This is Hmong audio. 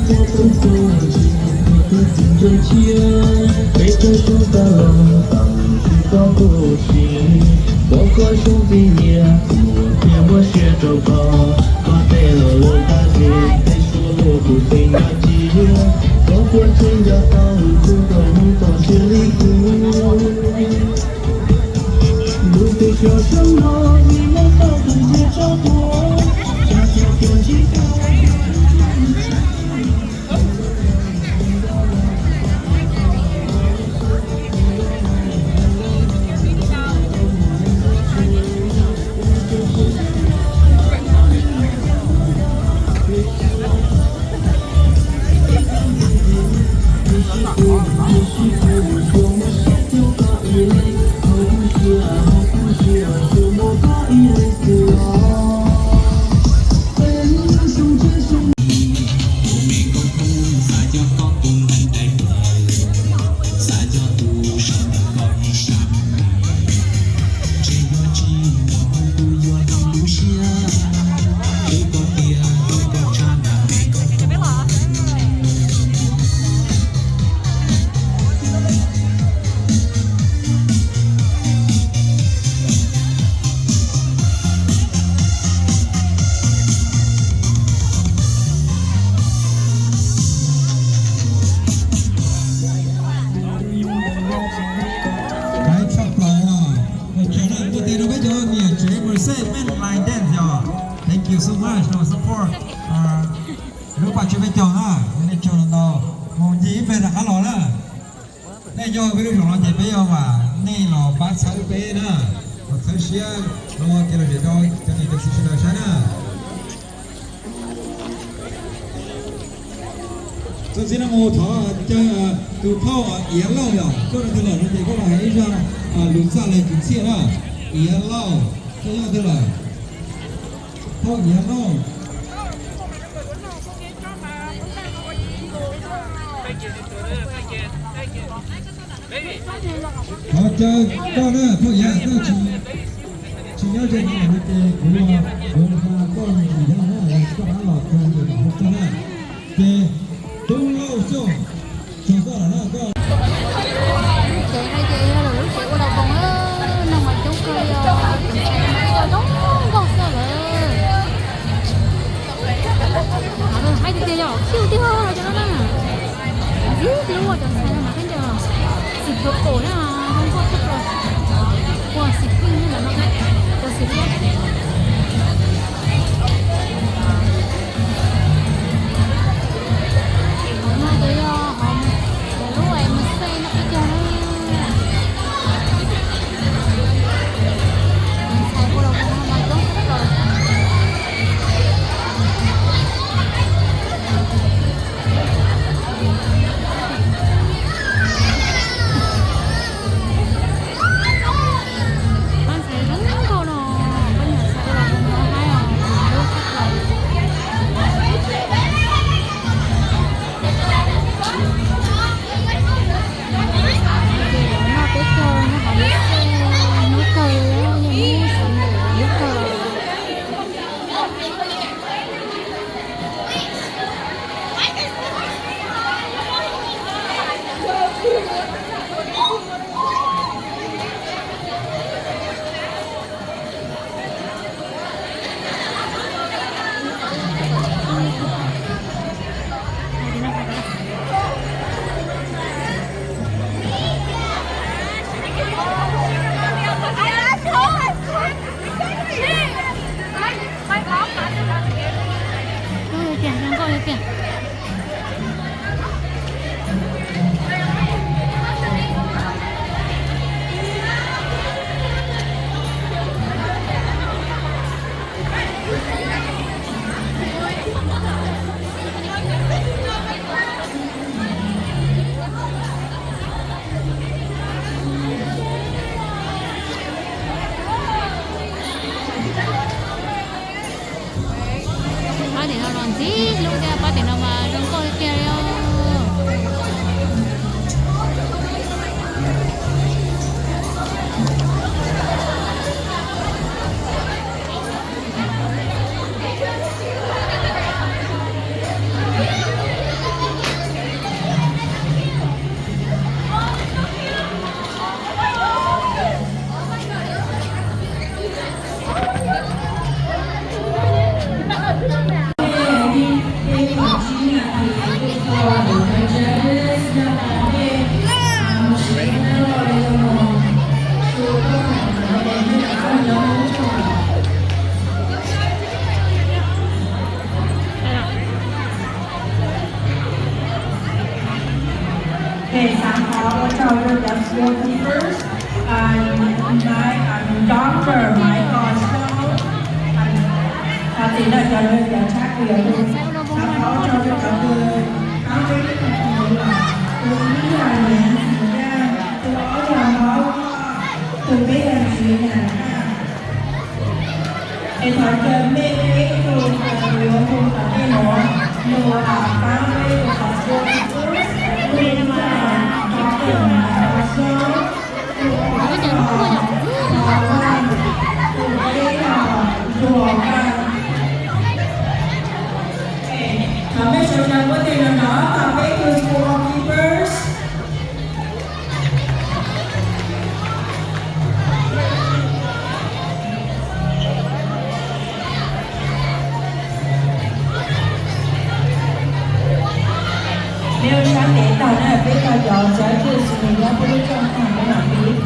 Peb tug xyoob txij nyiam kuv thiaj muab siab rau koj, koj tej lo lus qab zib, tej suab luag kuv tsis nco cia, koj puas tseem nco tau kuv thaum hnub thaum siab li kuv. Lub teb chaws sab no vim muaj tau tus ntiag tso tuaj, tsa tuaj tuaj ntsib koj. Kaiv tshaj plaws os. Ua tsaug na, ua tes rau peb cov niam tsev Mercedes Benz Line Dance yog. Thank you so much for support. Lub paj tsib peb caug na, nej tsaug ntau ntau. Mus ncig ib pliag rov qab los na. Nej yog peb lub zaum no ces peb yuav vam nej los pab txhawb peb na, los txhawb siab, los kev lom zem rau cov niam cov txiv sawv daws saib na. Txuas ntxiv no mus thov caw tus phauj Iav Lauj yom, koj rau twg lawm no ces koj los hais ib zaj lus txaj li kwv txhiaj na. Iav Lauj, koj nyob twg lawm? Phauj Iav Lauj. Thov caw koj na, phauj Iav, koj tsis nyob ze no lawm no ces kuv yuav hla koj mus nyob na, koj rov los txog ces mam hu koj na. Ces Tub Lauj Xyooj, tsaug koj lawm na koj. Lub tsev no ces yog lawv lub tsev ua daus koos na, neeg mas coob kawg li os, cov ntxhais mas ua zoo nkauj xwb lawm. Haib tiag tiag, yog cute tiag los cov no na. Ntxim hlub cov ntxhais no mas khaub ncaws xim plhuav pum na, zoo nkauj kawg li. Ua xim pheej na, cov xim hlub. Hauv no ces yog hauv lub MC no peb caug na. Ntxhais ua los mus no mas coob kawg li. Pab ntxhais zoo nkauj no, pab nyuam ntxhais ua los mus no haib os, lub kab plaws. Ces lawv noj peb caug nyob hauv lub xev, hnub kawg, yog hnub Sunday hnub kawg. Tiag, zoo nkauj tiag. Pab tim no los ntxim hlub thiab, pab tim no Ua tsaug rau cov scorekeepers, Maiv, Doctor Maiv Kos Xyooj, thov txim nawb, cov lawv cov tshab kws yuav lug, thov ua tsaug rau cov kws paab peb tug, tus ib yog Niam Ntxwm Yaj, tus ob yog Hmoob, tus peb yog Txiv Nam Naj. Es thov caw mej peb tug kws yuav hu tom ntej nuav lug paab peb tus qhov tsua, tus ib yog Doctor Maiv Kos Xyooj, tus ob yog Hmoob Vaj, tus peb yog Ntuag Vaj. Thov mej sawv daws muab tes nrov nrov tom peb tug scorekeepers. Mej ua sab ntev tag na, peb cov cov tsav twj sim nyob peb lub rooj tag peb mam pib.